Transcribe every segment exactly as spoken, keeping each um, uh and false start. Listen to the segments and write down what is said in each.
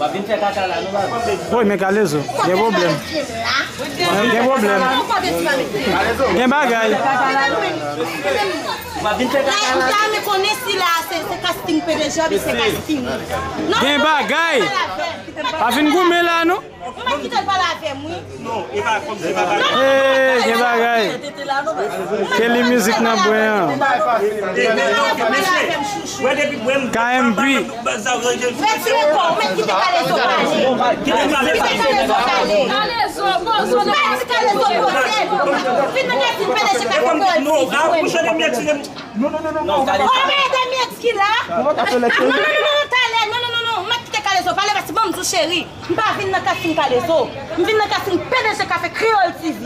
W ap vin fè kaka la, nou la. Woy, men Kalezo, gen pwoblèm. Gen pwoblèm. Gen bagay. W ap vin fè kaka la. Sa, men konnen si la, se, se casting P D G, se casting. Gen bagay. Pa vin goumen la, non. Ou pa kite l pale avè m, wi. Non, e pa kòm se pa bagay. Hey, gen bagay. Kelly Music nan bwen an. K M B. Retire kò w, men kite Kalezo pale. Kite Kalezo pale. Kalezo, poze w nan. Kalezo poze. Vin nan kasin P D G ka fè P D G. Non, a, mouche de mèt, se de... Non, non, non, non, non. Kòman e de mèt ki la? Non, non, non, non, talè. Non, non, non, non. M ap kite Kalezo pale, paske ban m di w, cheri. M pa vin nan casting Kalezo. M vin nan casting P D G Café Creole T V.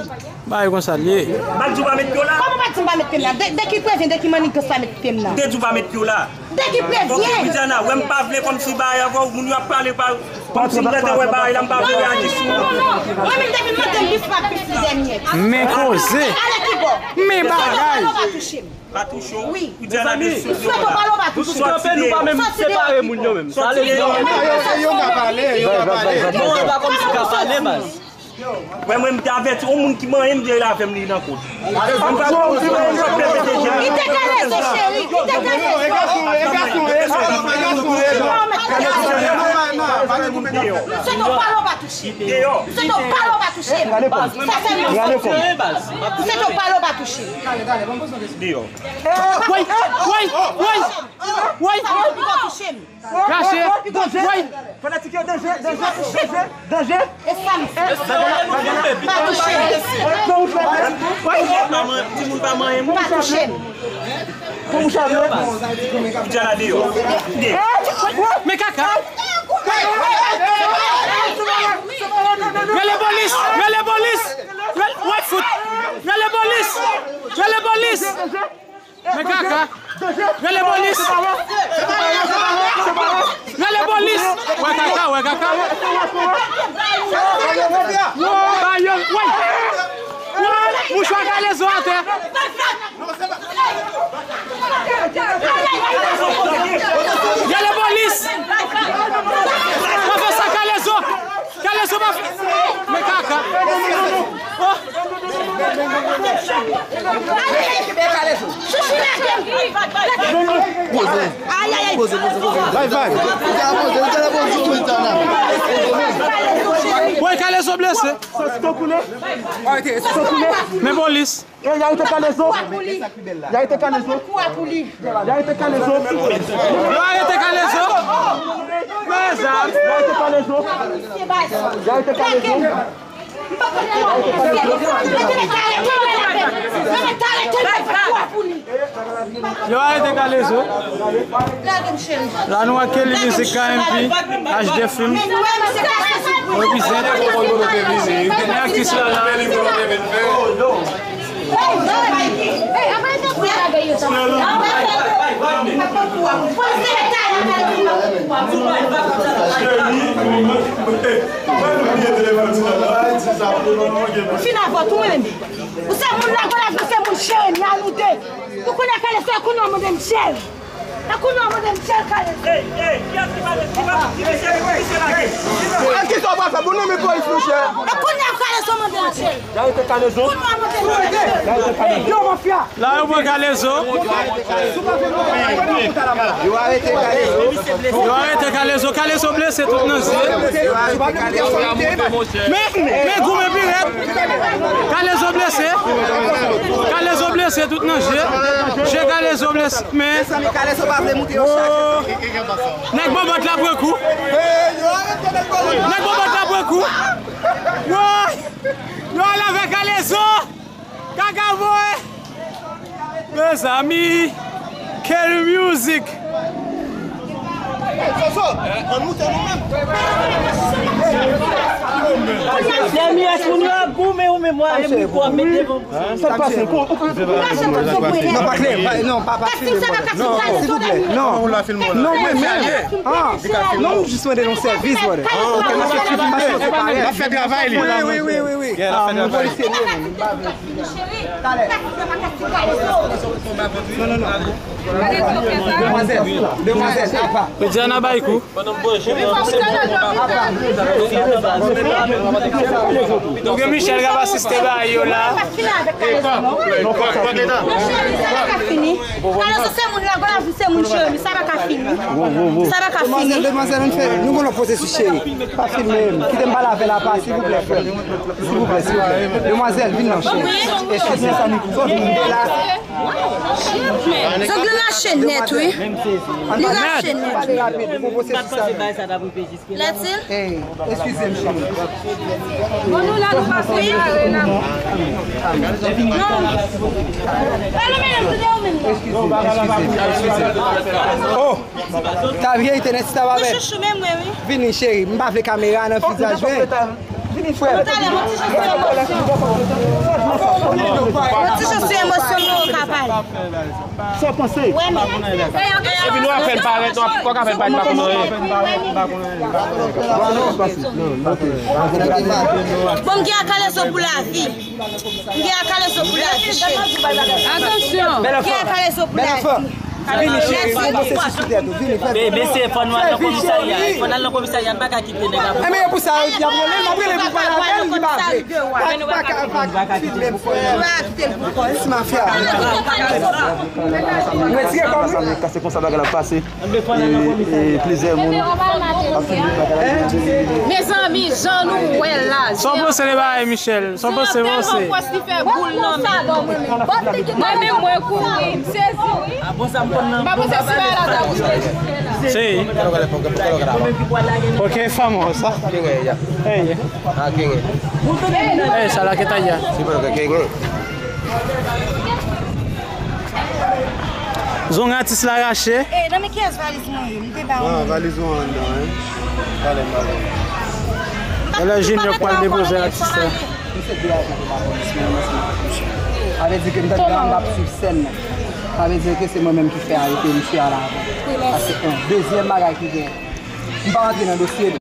Bagay konsa l ye. M pa di w pa met pye w la. Kòman w pa di m pa met pye m la? De, de ki prevyen, de ki mannigans pa met pye m nan? M te di w pa met pye w la. De ki prevyen? Ok, Widiana, wè m pa vle kòmsi bagay avè w, moun yo ap pale pa, kòmsi m gentan wè bagay la, m pa vle reyaji sou. Non, non, non, non. Mwen menm depi m mande m plis pa plis li dènye. Men koze. Ale ki bò? Men bagay. Palo pa touche m. Pa touche w. Wi. Ou di a la de sou. Sweto pale w pa touche. Nou tou kanpe, nou pa menm separe moun yo menm. Soti deyò. Yo, yo ka pale, yo ka pale. Non, e pa kòmsi ka pale, baz. Wè, mwen, m te avèti yon moun ki manyen m, vire l avè m, li nan kot. Kite Kalezo, cheri, kite Kalezo. Sweto pale w pa touche. Deyò. Sweto pale w pa touche. Sa sèlman. Sweto pale w pa touche. Deyò. Woy, woy, woy, woy. Rache. Woy. Fanatik yo, danje, danje, danje, danje. E sa m fè. Pa touche m. Woy. Timoun pa manyen m. Pa touche m. Pou mouche avè. Koutia la deyò. Men kaka. Rele polis, rele polis. Rele, woy, fout. Rele polis. Rele polis. Men kaka. Rele polis. Rele polis. Wè kaka, wè kaka. Ba yo, wè. Wè, mouchwa Kalezo atè. Rele polis. Pa fè sa Kalezo. Kalezo pa fè. Men kaka. Oh. Chouchou lage m. Poze. Ayayay. Poze, poze, poze. Bay vag. Ou te la poze, ou te la poze, ou te la. Woy, Kalezo blese. Sòs to koule. Sòs to koule. Men polis. E, y arete Kalezo. Y arete Kalezo. Y arete Kalezo. Yo arete Kalezo. Men zam. Y arete Kalezo. Y arete Kalezo. Yo arete Kalezo. La nou ak Kelly Music K M P, H D Film. Represent. Men aktris la la. Fin avè w tou, mwen menm. Ou se moun Lagolaj, ou se moun Jeremi, a nou de. Ou konnen Kalezo, e kounye a w mande m tchèl. E kounye a w mande m tchèl, Kalezo. Ey, ey, kiyès ki pale, ki pale, ki misye, ki misye lage? An ki sa w pral fè? Bon, non, men polis, monchè. E kounye a Kalezo mande m tchèl. Arete Kalezo. Kounye a mande m tchèl. Yo, mafya. La, yo pran Kalezo. Yo arete Kalezo. Yo arete Kalezo. Kalezo blese tout nan zye. Men, men goumen pi rèd. Kalezo blese. Kalezo blese tout nan je. Je Kalezo blese. Men. Nèg bòbòt la pran kou. Nèg bòbòt la pran kou. Woy! Yo ale avè Kalezo. Kaka voye. Mezanmi. Quel music. Dèmi ès moun yo ap goumen ou menm w ap mete devan. Sa k pase? Kou, ou ka... Non, pa klè, pa, non, pa, pa filme, brother. Non, silvouplè, non. Non, mwen menm. Ah, non, m jis mande yon sèvis, brother. N ap fè travay li. Wi, wi, wi, wi, wi. Ah, mwen polisye li ye, menm. M pa vle. Talè. Non, non, non. Demwazèl, demwazèl, apa. Medya nan bay kou. Nou gen Michel k ap asiste bagay yo la. Kalezo se moun la, gwo lavi se moun cheri, sa pa ka fini. Sa pa ka fini. Demwazèl, demwazèl, ann fè, nou gon lòt pwosesis cheri. Pa filme m. Kite m pale avè l apa, silvouplè, frè m. Silvouplè, silvouplè. Demwazèl, vin non, cheri. Eskize m. Zong li rache nèt, wi. Li rache nèt. Pale rapid, nou gon pwosesis sa. Lètil? Ey, eskize m, cheri. Bon, nou la, nou pase kare la. Non. Pale menm, tande ou menm. Eskize m, eskize m, eskize m. Oh! Ta vye, te nèt, ta pa bèl. Wi, chouchou, men mwen, wi. Vini, cheri, m pa vle kamera nan vizaj, wi. Vini, frè. Talè, yon ti jan sou emosyon. Yon ti jan sou emosyon, nou ka pale. Sa w panse? Wè, men. Epi nou ap fè l parèt, nou ap, kòk ap fè l parèt pa konn anyen. Bon, m gen a Kalezo pou lavi. M gen a Kalezo pou lavi, cheri. Atansyon. M gen a Kalezo pou lavi. Vini, cheri, fè pwosesis sou tèt ou. Vini, fè. Be-, mesye, fò n al nan komisarya. Fò n al nan komisarya, m pa ka kite nèg la pou... Enben, e pou sa, y ap rele, m ap rele pou pale avè l, li pa vle. Pa, pa ka, pa ka filme m, frè. Ti mafya. Retire kò m. Sa, sa, se konsa bagay la pase. E, e, plizyè moun ap filme bagay la. Mezanmi, jan nou wè la. Sa w panse de bagay, Michel? Sa w panse, panse? Mwen menm mwen kouri, m sezi wi. M pa panse si bagay la ta rive. Se. Ok, fanm sa. Hey. Hey, sa la ke ta ya. Zong atis la rache. Eh, nan men kiyès valiz mwen ye? M te ba ou. Ah, valiz ou anndan, hein? Talè m ba ou. Talè Junior pral depoze atis la. Misye degaje pou lapolis, men mwen se mwen. Sa vle di ke m t ap, m ap swiv sèn nan. Sa vle di ke se mwen menm ki fè arete misye a la avan. Paske, en, dezyèm bagay ki gen. M pa rantre nan dosye.